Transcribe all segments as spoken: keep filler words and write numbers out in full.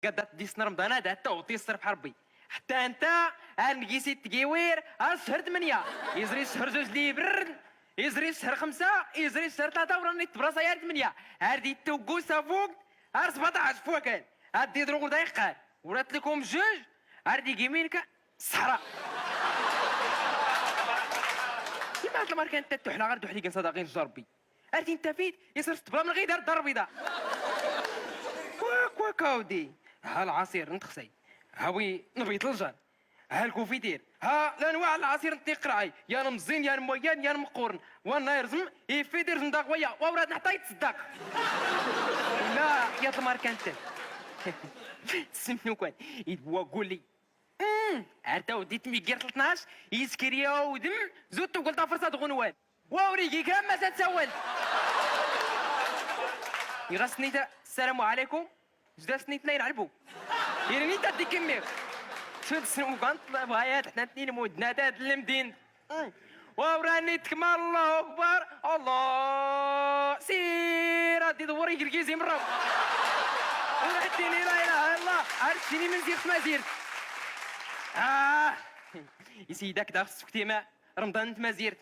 Għadda t-disna Rmḍan, għadda t-tawḍi s-sirf ħarbi. Ḥtta nta, għan gisi t-tgiwir, għas-sħar tmenya. Iẓri s-sħar zuż li brrn, iẓri s-sħar xmsa, iẓri s-sħar tlata, u rani t-brasa għar tmenya. Għar di t-tuggu s-afug, għar sbata għas-fukan. Għaddi d-rugur da iqqar. U rat l-kum ġuġ, għar di gimin ka, s-sħra. Imma għat l-marka nta t-tuḥla għar duḥli għin sadaqin ġarbi. Ar tin tafit, isir s-tbla minn ɣidar d-darbi da. Kwak, kwak, awdi. Ha l-ɛaṣir n-txsay. Hawi, nbit l-jan. Ha l-kufitir. Ha l-anwaɛ n-ɛaṣir n-tiqraɛi. Yan mẓin, yan mwayyan, yan mqqurn. Wa n-irẓm, ifit irẓm daɣ waya. Wa wrad nḥta itṣddaq. La, ya tmarka ntan. Tsmnu kan. Idwa guli. Ar tawdi tmigirt l-tnac, iskri awdm, zut tugl tafrsa d-ɣunwan. Wa ur igi kra ma s-ad-tsawal. Iɣ as-tnita, ssalamu ɛalaykum. Zut as-tnit la ilɛlbu. Irini ta d-ikmmiɣ. Tud snugant, bɣayat, ḥna tnin mudnat ad-lmdin. Wa ur anni tkmal, Allahu akbar, Allah. Sir, ad-iḍwur igrgiz imraw. Ur ad-tini la ilaha illallah. Ar tini mn ziɣ tmazirt. Ah. Isidak daɣ s-suktima Rmḍan n tmazirt.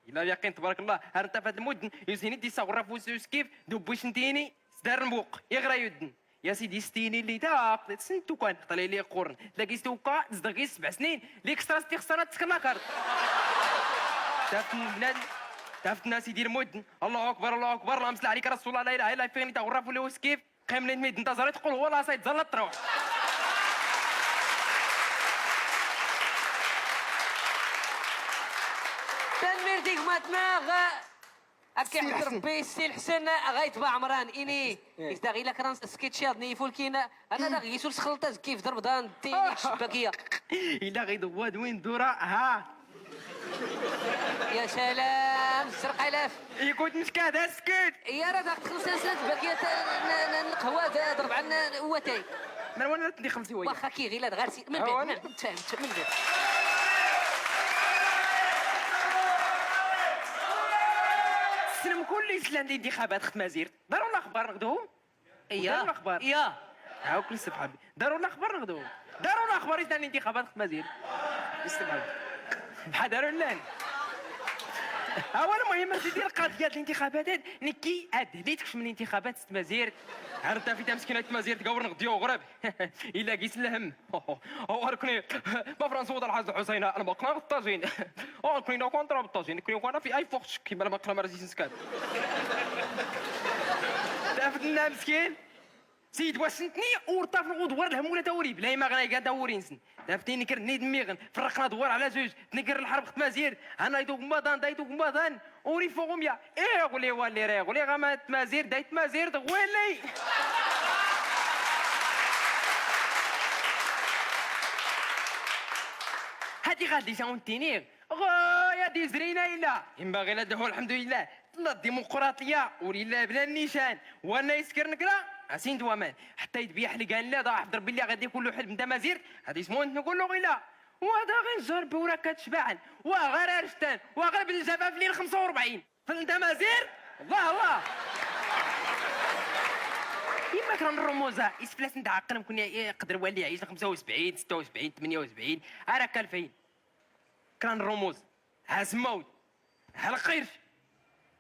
Ila yaqin, tbark Allah, har nta f-at lmuddn, yuzhin-id isa ɣurraf uskif, d-ubbwicn tini, s-dar n-buq, iɣra yuddn. Ya sidi, s-tini lli taqt, s-ntukan, xṭa lli iqqurn, tlagi s-tukka, tzedɣ gis sebɛ snin, lli ksra s-tixsara tskla kart. Taft n-bnadm, taft n-a sidi lmuddn, Allahu akbar, Allahu akbar, Allahumma salli alayka ya Rasulullah, la ilaha illa, fiɣn-id aɣurraf ula uskif, Qqim lin tmid nta ẓrit, qul huwa Allah, ṣayd ẓallat truḥ. Tanmirt i gma-tneɣ. Akka iḥmed Rebbi, Ssi Lḥsen, ɣa itba ɛemran, ini, is daɣ ila kra n sketch yaḍni ifulkin, ana daɣ gis ur sxelṭ azekki f Remḍan, tini ccbakiya. Ila ɣid wad win dura, ha. Ya salam, zzerq alaf. Ikut mskad, askut. Ya rad ɣ-txelṣ asnat bakiyat n-, n-, n-, lqhwa d-, d-rebɛa n-, n-, watay. Mala wana tdixel si waya. Waxa ki ɣila d ɣarsi. Min bɛd, min bɛd, min bɛd. Tessnem kulli islan d-intixabat x-tmazirt. Ḍarun laxbar nɣdum. Iya. Daru laxbar. Iya. Haw kul sbḥabi. Daru laxbar nɣdum. Daru laxbar islan d-intixabat x-tmazirt. Sbḥabi. Bḥadaru llan. Awal muhim a sidi lqadiyat d-intixabat ad-, nekki ad-, li tkecm n-intixabat s-tmazirt. Ar tafit amskin ad-tmazirt gawr nɣdi uɣrab. Ila gis lhem. Aw arkni. Ma fransa wad lḥaz lḥusayna lmaqna ɣ-ṭṭajin. Aw arkni na kwan tra ṭṭajin. Kni kwan fi ay fuxc. Kima lmaqna marzis nskat. Tafet nna mskin. Sid wasntni ur ṭṭafn udwar lhmula tawri. Bla imaɣna igan tawri-nsn. Tafet inkr nid mmiɣn. Frqna adwar ɛla zuj. Tnkr lḥarb x-tmazirt. Hana idug maḍan, da idug maḍan. Ur ifuɣ umya. Iɣli walli ra iɣli ɣama tmazirt, day tmazirt, ɣwili. Hadi ɣalli sa untini, ɣoy ad izrin ayla. Imbaɣi la dhu, alḥamdulillah. Tella dimuqraṭiya, ur illa bla nnican. Wanna iskr nkra, asin d waman. Ḥtta idbiyaḥ lgan la, da ḥdr billi ɣadi kullu ḥlb n tamazirt, hadi ismu nt nkullu ɣila. Wa daɣ inẓer bi ur akka tcbaɛn, wa ɣer arctan, wa ɣer bnzafaf lil xemsa u rebɛin. Fl tamazirt? Allah, Allah. Imma kra n rrumuẓa, isflasn tɛqqlm kuni, iqdr walli iɛic xemsa u sebɛin, sitta u sebɛin, tmanya u sebɛin, ar akka alfayn. Kra n rrumuẓ. Ha smawd. Ha lqirc.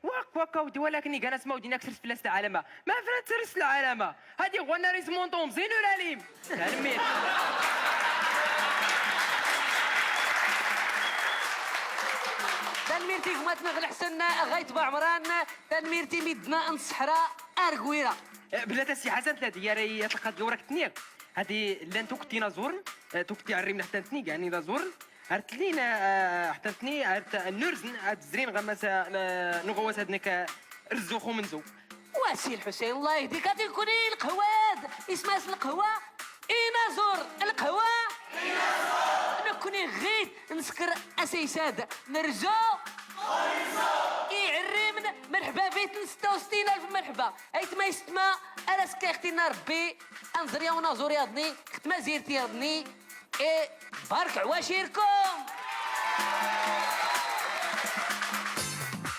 Wak, wak, awdi, walakin igan asmawd inak srs flas lɛalama. Ma frat srs lɛalama. Hadi ɣwanna ris munṭum, zinu lalim. Tanmmirt. Tanmmirt i gma-tneɣ Lḥsen, ɣayt Baɛmran, tanmmirt i middn n ṣṣeḥra ar gwira. Eh, bla tasi Ḥasan, tladi yara i tlqat gawrak tniɣ. Hadi llan tukti naẓurn, eh, tukti ɛrrimn ḥtantni, gani naẓurn. Ar tlin, eh, ḥtantni, ar t-, nurzen, ad zrin ɣamas, eh, nuɣawas ad nek, eh, rzzux umenzu. Wa si Lḥusayn, Allah yehdik, ad nkuni lqhwa-ad, ism-as lqhwa, inaẓur, lqhwa. Nekkni ɣid, nskr asaysad, nrzu. Iɛrrimn, mrḥba bitn, sitta u settin alf mrḥba. Aytma yessetma, ar ass-a ixtina Rebbi, ad nẓer yaw naẓur yaḍni, x-tmazirt yaḍni, e, bark ɛwacirkum!